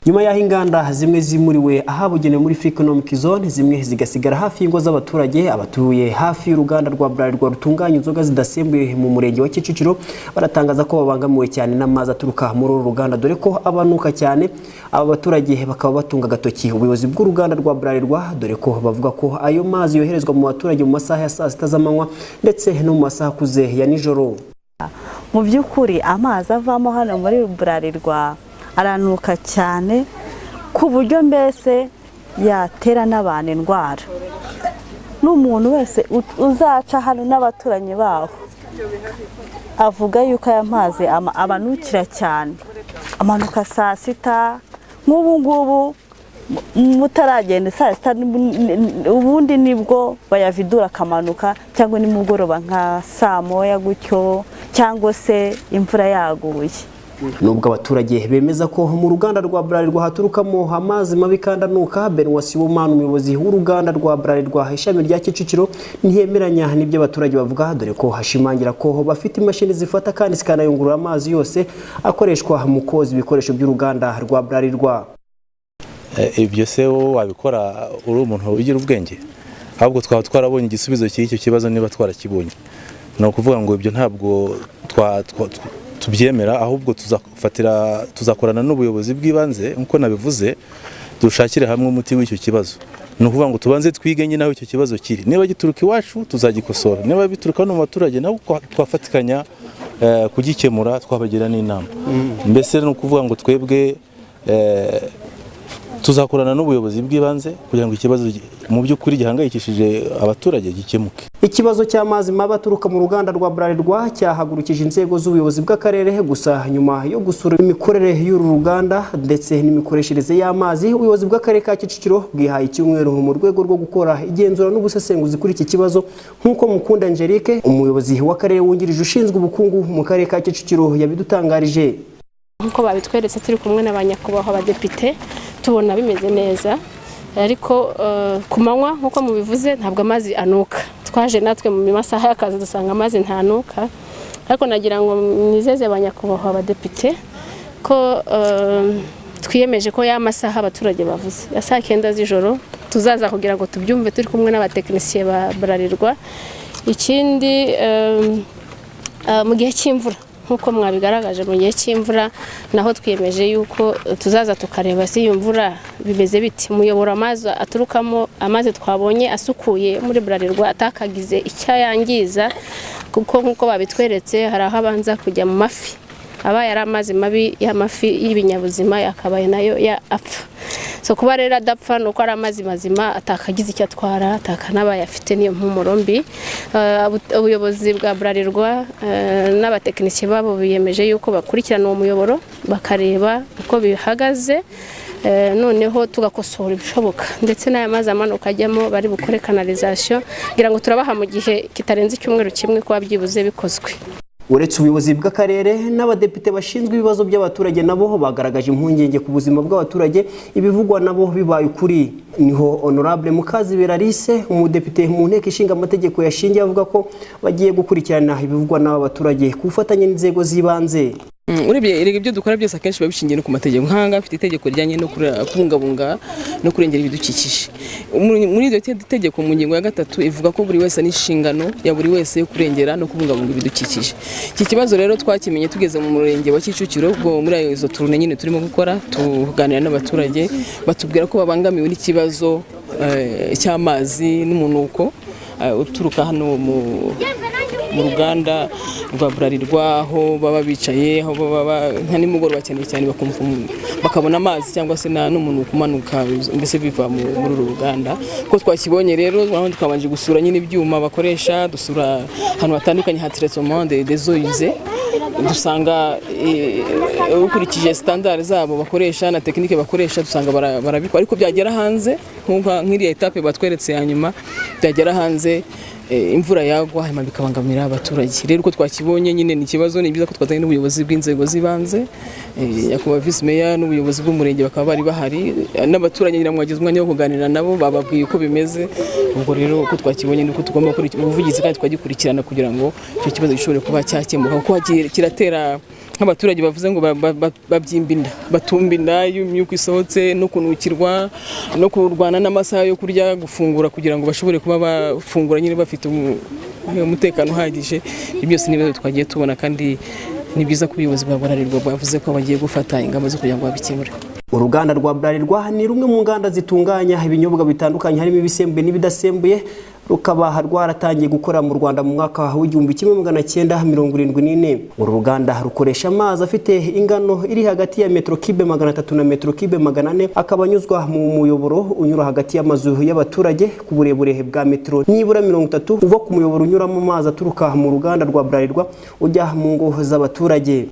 Nyuma y'aho inganda zimwe zimuriwe ahabugenewe muri Free Economic Zone, zimwe zigasigara hafi y'ingo z'abaturage, abatuye hafi y'uruganda rwa Bralirwa rutunganya inzoga zidasembuye mu murenge wa Kicukiro baratangaza ko babangamiwe cyane n'amazi aturuka muri uru ruganda, dore ko abanuka cyane. Aba baturage bakaba batunga agatoki ubuyobozi bw'uruganda rwa Bralirwa, dore ko bavuga ko ayo mazi yoherezwa mu baturage mu masaha ya saa 6 z'amanywa ndetse no mu masaha akuze ya nijoro. Mu by'ukuri, amazi avamo hano muri Bralirwa aranuka cyane, ku buryo mbese yatera n'abantu indwara. N'umuntu wese uzaca hano n'abaturanyi baho avuga yuko aya mazi abanukira cyane. Amanuka saa 6 nk'ubu ngubu mutaragenda saa 6, ubundi nibwo bayavidura akamanuka, cyangwa nimugoroba nka saa 1 gutyo, cyangwa se imvura yaguye. Nubwo abaturage bemeza ko mu ruganda rwa Bralirwa haturukamo amazi mabi kandi anuka, Benoit Sibomana, umuyobozi w'uruganda rwa Bralirwa ishami rya Kicukiro, ntiyemeranya n'ibyo abaturage bavuga, dore ko hashimangira ko bafite imashini zifata kandi zikanayungurura amazi yose akoreshwa mu koza ibikoresho by'uruganda rwa Bralirwa. Ibyo se wowe wabikora uri umuntu ugira ubwenge? Ahubwo twaba twarabonye igisubizo cy'icyo kibazo niba twarakibonye. Ni ukuvuga ngo ibyo ntabwo tubyemera, ahubwo tuzafatira, tuzakorana n'ubuyobozi bw'ibanze nk'uko nabivuze, dushakire hamwe umuti w'icyo kibazo. Ni ukuvuga ngo tubanze twige nyine aho icyo kibazo kiri. Niba gituruka iwacu, tuzagikosora. Niba bituruka no mu baturage, nabo twafatikanya kugikemura, twabagira n'inama. Mbese ni ukuvuga ngo twebwe tuzakorana n'ubuyobozi bw'ibanze kugira ngo ikibazo mu by'ukuri gihangayikishije abaturage gikemuke. Ikibazo cy'amazi mabi aturuka mu ruganda rwa Bralirwa cyahagurukije inzego z'ubuyobozi bw'akarere. Gusa nyuma yo gusura imikorere y'uru ruganda ndetse n'imikoreshereze y'amazi, ubuyobozi bw'akarere ka Kicukiro bwihaye icyumweru mu rwego rwo gukora igenzura n'ubusesenguzi kuri iki kibazo, nk'uko Mukunda Angelique, umuyobozi w'akarere wungirije ushinzwe ubukungu mu karere ka Kicukiro, yabidutangarije. Nk'uko babitweretse, turi kumwe na ba nyakubahwa abadepite, tubona bimeze neza, ariko ku manywa, nk'uko mubivuze, ntabwo amazi anuka. Twaje natwe mu masaha y'akazi, dusanga amazi ntanuka. Ariko nagira ngo nizeze ba nyakubahwa abadepite ko twiyemeje ko ya masaha abaturage bavuze ya saa 9 z'ijoro tuzaza kugira ngo tubyumve, turi kumwe n'abatekinisiye ba Bralirwa. Ikindi, mu gihe cy'imvura, nk'uko mwabigaragaje, mu gihe cy'imvura naho twiyemeje yuko tuzaza tukareba si iyo mvura bimeze biti, umuyoboro amazi aturukamo, amazi twabonye asukuye muri Bralirwa, atakagize icyo ayangiza, kuko nk'uko babitweretse hari aho abanza kujya mu mafi. Abaye ari amazi mabi y'amafi, y'ibinyabuzima, yakabaye nayo ya apfa. So kuba rero adapfa ni uko ari amazi mazima, atakagize icyo atwara, atakanabaye afite n'iyo mpumuro mbi. Ubuyobozi bwa Bralirwa n'abatekinisiye babo biyemeje yuko bakurikirana uwo muyoboro, bakareba uko bihagaze, noneho tugakosora ibishoboka, ndetse n'aya mazi amanuka ajyamo bari bukore canalisation. Kugira ngo turabaha mu gihe kitarenze icyumweru kimwe kuba byibuze bikozwe. Uretse ubuyobozi bw'akarere, n'abadepite bashinzwe ibibazo by'abaturage nabo bagaragaje impungenge ku buzima bw'abaturage ibivugwa nabo bibaye ukuri. Niho Honorable Mukazibera Alice, umudepite mu nteko ishinga amategeko, yashingiye avuga ko bagiye gukurikirana ibivugwa n'aba baturage ku bufatanye n'inzego z'ibanze. Urebye erega ibyo dukora byose akenshi biba bishingiye no ku mategeko. Nk'aha mfite itegeko rijyanye no kubungabunga no kurengera ibidukikije. Muri iryo tegeko, mu ngingo ya 3, ivuga ko buri wese n'inshingano ya buri wese yo kurengera no kubungabunga ibidukikije. Iki kibazo rero twakimenye tugeze mu murenge wa Kicukiro, ubwo muri izo tournées nyine turimo gukora, tuganira n'abaturage, batubwira ko babangamiwe n'ikibazo cy'amazi n'umunuko uturuka hano mu ruganda rwa Bralirwa, aho baba bicaye, aho baba nka nimugoroba cyane cyane, bakumva bakabona amazi cyangwa se n'umunuko umanuka, mbese biva muri uru ruganda. Ko twakibonye rero, urabona twabanje gusura nyine ibyuma bakoresha, dusura ahantu hatandukanye ha traitement des eaux usées, dusanga ukurikije standard zabo bakoresha na technique bakoresha, dusanga barabikora, ariko byagera hanze, nk'iriya étape batweretse ya nyuma, byagera hanze, imvura yagwa, hanyuma bikabangamira abaturage. Rero uko twakibonye nyine ni ikibazo. Ni byiza ko twazanye n'ubuyobozi bw'inzego z'ibanze, nyakubahwa visi meya n'ubuyobozi bw'umurenge bakaba bari bahari, n'abaturage ngira mwagize umwanya wo kuganira nabo, bababwiye uko bimeze. Ubwo rero uko twakibonye ni uko tugomba gukora ubuvugizi kandi tukagikurikirana kugira ngo icyo kibazo gishobore kuba cyakemuka, kuko kiratera Nk'abaturage bavuze ngo babyimba inda, batumba inda iyo imyuka isohotse, no kunukirwa, no kurwana n'amasaha yo kurya, gufungura, kugira ngo bashobore kuba bafungura nyine bafite umutekano uhagije. Ibyo byose ni ibibazo twagiye tubona, kandi ni byiza ko ubuyobozi bwa Bralirwa bwavuze ko bagiye gufata ingamba zo kugira ngo babikemure. Uruganda rwa Bralirwa ni rumwe mu nganda zitunganya ibinyobwa bitandukanye, harimo ibisembuye n'ibidasembuye, rukaba rwaratangiye gukora mu Rwanda mu mwaka w'1974. Uru ruganda rukoresha amazi afite ingano iri hagati ya metero kibe 300 na metero kibe 400, akaba anyuzwa mu muyoboro unyura hagati y'amazu y'abaturage ku burebure bwa metero nibura 30, uva ku muyoboro unyuramo amazi aturuka mu ruganda rwa Bralirwa ujya mu ngo z'abaturage.